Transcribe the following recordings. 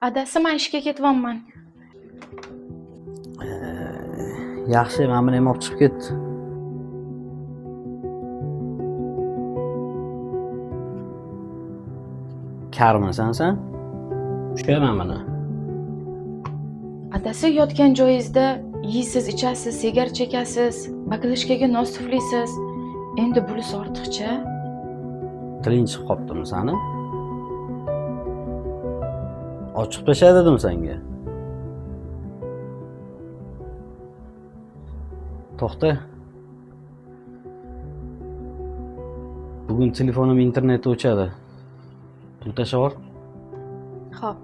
Adasi, men ishga ketyapman. Yaxshi, mana buni ham olib chiqib ketdi. Karmisan sen? Ushaman buni. Adasi, yotgan joyingizda yeysiz, ichasiz, sigar chekasiz, baklashkaga nos tuflaysiz. Endi bunisi ortiqcha. Tiling chiqib qoptimi sani? Ochiq tasha dedim senga. To'xta. Bugun telefonim interneti o'chadi. Pul tashlab yubor. Xo'p.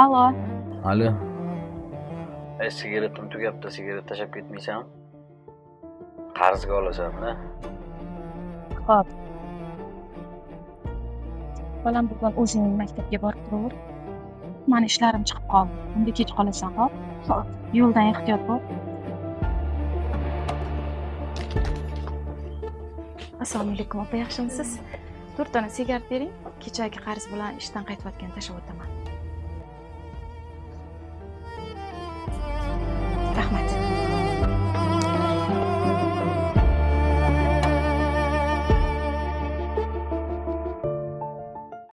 Alo. Alo. Sigaretim tugabdi, sigaret tashlab ketmaysan? Qarzga olasan-da. Xo'p. Bolam, bugun o'zing maktabga borib turaver. Mani ishlarim chiqib qoldi. Unda kech qolasan, xo'p? Xo'p. Yo'ldan ehtiyot bo'l. Assalomu alaykum, opa, yaxshimisiz? 4 dona sigaret bering. Kechagi qarz bilan ishdan qaytayotgan tashlab o'taman.